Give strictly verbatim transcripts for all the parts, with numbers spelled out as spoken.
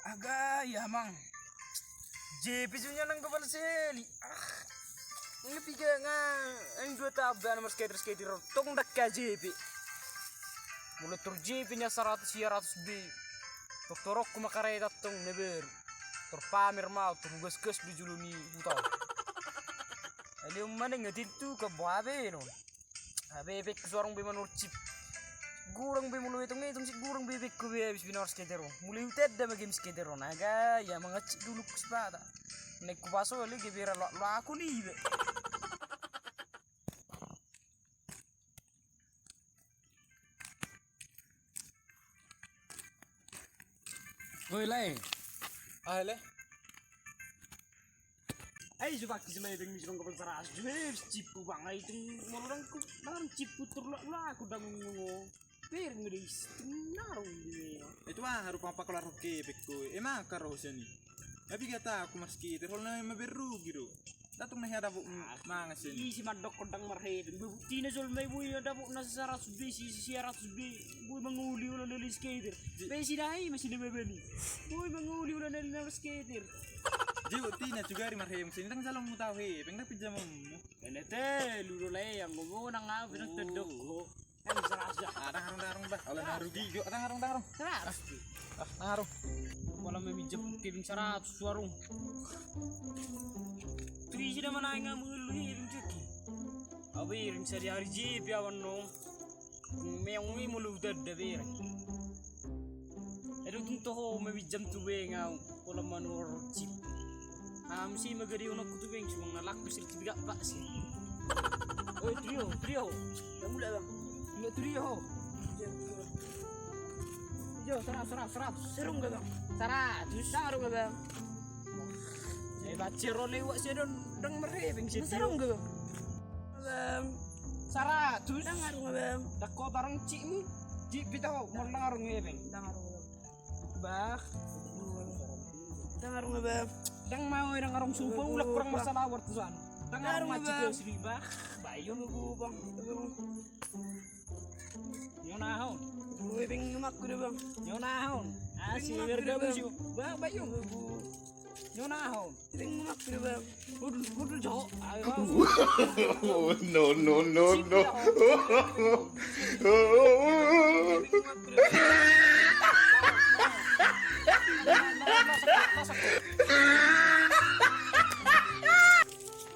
Aga ya mang. Jepi sunya nang gopal seli. Ah. Ngepi ga nga. Eng dua tabe ana marskater skater tong dakka jepi. Mula tor jepi na saratus sia ratus be. Tor torokku makareta tong na baru. Tor pamer mau tor gasgas be julu ni utau. Ale umane ngatin tu ka boa be no. Abe bebekku suarung be manurcip. Gurang be mulu etong etong si gurang bebekku be habis binaor skater. Mulai utedda ma game skater on aga ya mangacik dulu ku sipata. Naik ku paso le gebera lo lo aku ni be. Oi lai. Ah le. Ai so pakki si mai beng misi bang kapal saratus. Jue cipu bang ai tung molo dang ku dang cipu tur lo lo aku dang ngungo. Pir ngedis. Narung di. Itu ah rupa apa keluar oke bekku. Emang karo seni. Tapi kata aku mas kita kalau nama beru gitu. Datung na hea dapot mangas i. Isi mandok kodang marhepeng. Buktina jolma i boi dapot na saratus be si sia ratus be. Boi manguli ula na skater. Be si dai masih na babani. Boi manguli ula na skater. Jadi buktina juga di marhepeng sini tang jalo mutau hepeng tapi jamam. Ele telu do lai anggo mo nang au pinang tedok. Adang arung darung bah. Ala na rugi jo adang arung darung. Seratus. Ah, na arung. Wala meminjam kebing seratus warung. Tri sida mana nga mulu hiring ceki. Abi ring sari hari jipi awan no. Meong mi mulu udah da bere. Edo tung toho meminjam tu beng au. Pola manurcip. Am si magari onok ku tu beng cuma ngalak bisa tiga pak sih. Oi trio trio. Kamu lah bang. Enggak trio. Yo seratus seratus seratus. Serung gak bang? Seratus. Darung gak bang? Saya baca role wak saya don dang merhepeng saya. Serung gak bang? Bang. Seratus. Dang arung bang. Dak kau barang cikmu. Cik pita kau mau dang arung hepeng. Dang arung bang. Bah. Dang arung bang. Dang mau dang arung sumpah ulak kurang masalah wartusan. Dang arung macet bang. Bayu lu bang. Nyonahon. Gue beng ngemak gue bang. Nyonahon. Asi bergabung si bang Bayu. Nyonahon. Beng ngemak gue bang. Hudul hudul jo. Ayo. No no no no.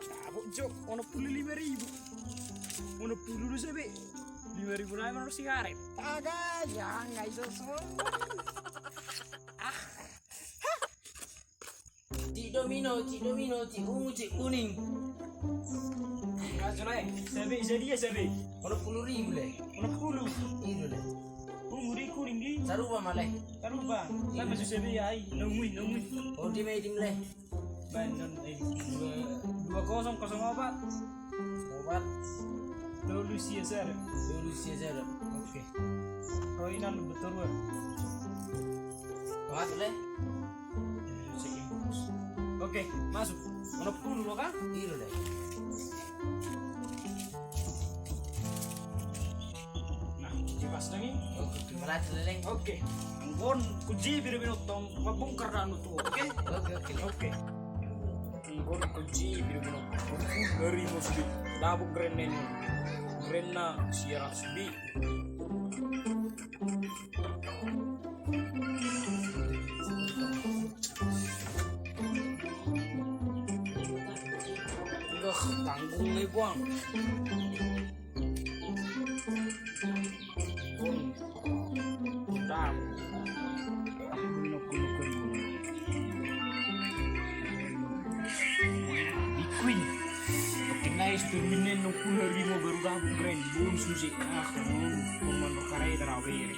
Tabok jo, ono puluh lima ribu. Ono puluh lu sabe. Lima ribu nai manor sigaret. Aga, ya ngai so so. Ah. Cik domino, cik domino, cik ungu, cik kuning. Ajo lai, sabe sadia sabe. Ono puluh ribu le. Ono puluh. Ido le. Ungu di kuning di. Sarupa ma le. Sarupa. Sabe sabe ai, nongui nongui. Oh di mai dim le. Baen non eh dua dua kosong kosong opat. Opat. Tolu sia sada. Tolu sia sada. Oke. Roinan betul gue. Opat le. Oke, masuk. Ono puluh lo kan? Iya le. Nah, jelas lagi. Oke, oke. Anggon kunci biru binotong, mabungkar danu tu. Oke? Oke, oke. Oke. Anggon kunci biru binotong. Dari musbi. Dabuk grenna. Grenna siaran sbi. Wah, tanggung nih, Bang. Bang. Bang. Bikuin. Oke, nice. Tuh, ini nunggu hari mau baru dapat keren. Bun, susi. Ah, kamu. Pemain berkarya terawih.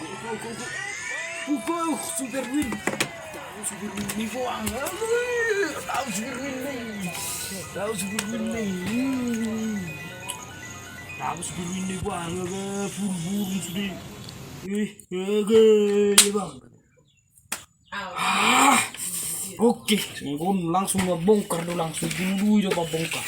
Ugo, ugo, ugo. Ugo, super win. Tahu super win nih, Bang. Aduh, tahu super win nih. Tahu super win nih. Tahu super win nih, Bang. Aga, full burung sudah. Eh, aga, ya, Bang. Ah, oke, nggon langsung mabongkar do, langsung dulu do mabongkar.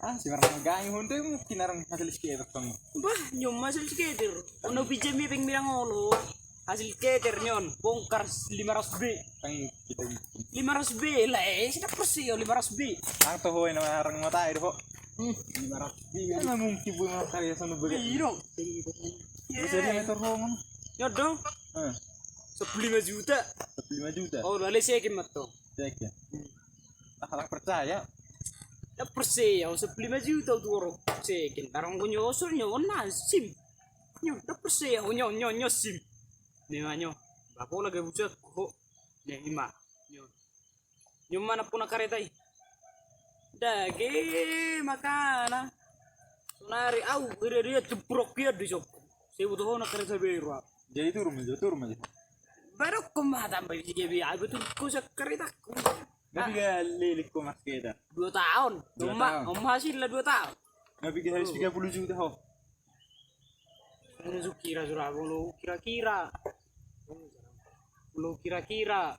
Ah, si marhaga gangi honte mungkin arang hasil skater tong. Bah, nyom hasil skater. Ono pinjam mi peng mirang olo. Hasil skater nyon, bongkar lima ratus B. Tang kita. Lima ratus B lah, eh, sida persi yo lima ratus B. Ang toho ina arang mata ida ho. Hmm, lima ratus B. Emang mungkin bu mau karya sana bagi. Iya dong. Bisa dia motor ho. Yo dong. Eh. Sepuluh lima juta. Sepuluh lima juta. Oh, lalu saya kimat tuh. Saya kimat. Ah, alang percaya. Nda percaya au, sepuluh lima juta tu oro. Seken, barang ko nyo osol nyo, na sim. Nyo, nda percaya au, nyo, nyo, nyo sim. Ni ma nyo. Bapo lagi busa ho. Ni ma. Nyo. Nyo mana puna kareta i. Dage makana. Sonari au, ira dia jemprok dia di sok. Saya butuh ho na kareta beru. Jadi turun aja, turun aja. Baru ko ma tambah biji gabe, ai betul ko sakarita ko. Tapi gak lilik ko mas kita. Dua tahun. Dua tahun. Om hasil lah dua tahun. Tapi gak harus tiga puluh juta ho. Mulu kira sudah, mulu kira-kira. Mulu kira-kira.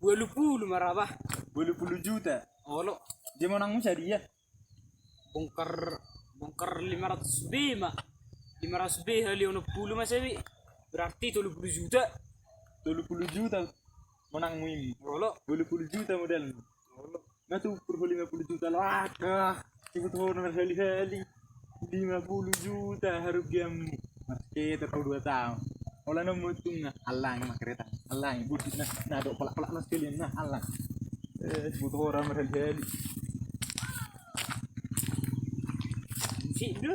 Walu pulu maraba. Walu pulu juta. Olo. Dia mau nanggung sadia. Bongkar, bongkar lima ratus B ma. Lima ratus B hali onom pulu ma sabi. Berarti tolu pulu juta. Tolu pulu juta. Menang win. Olo. Tolu pulu juta modal. Olo. Nga tu purho lima puluh juta lo aka. Sibut ho nomor hali-hali. Lima puluh juta harugianmu. Mas kita kau dua tahun. Ola no mutung nga alang ma kereta. Alang budut na. Na do pelak-pelak na sekalian na alang. Eh, sibut ho nomor hali-hali. Si dua.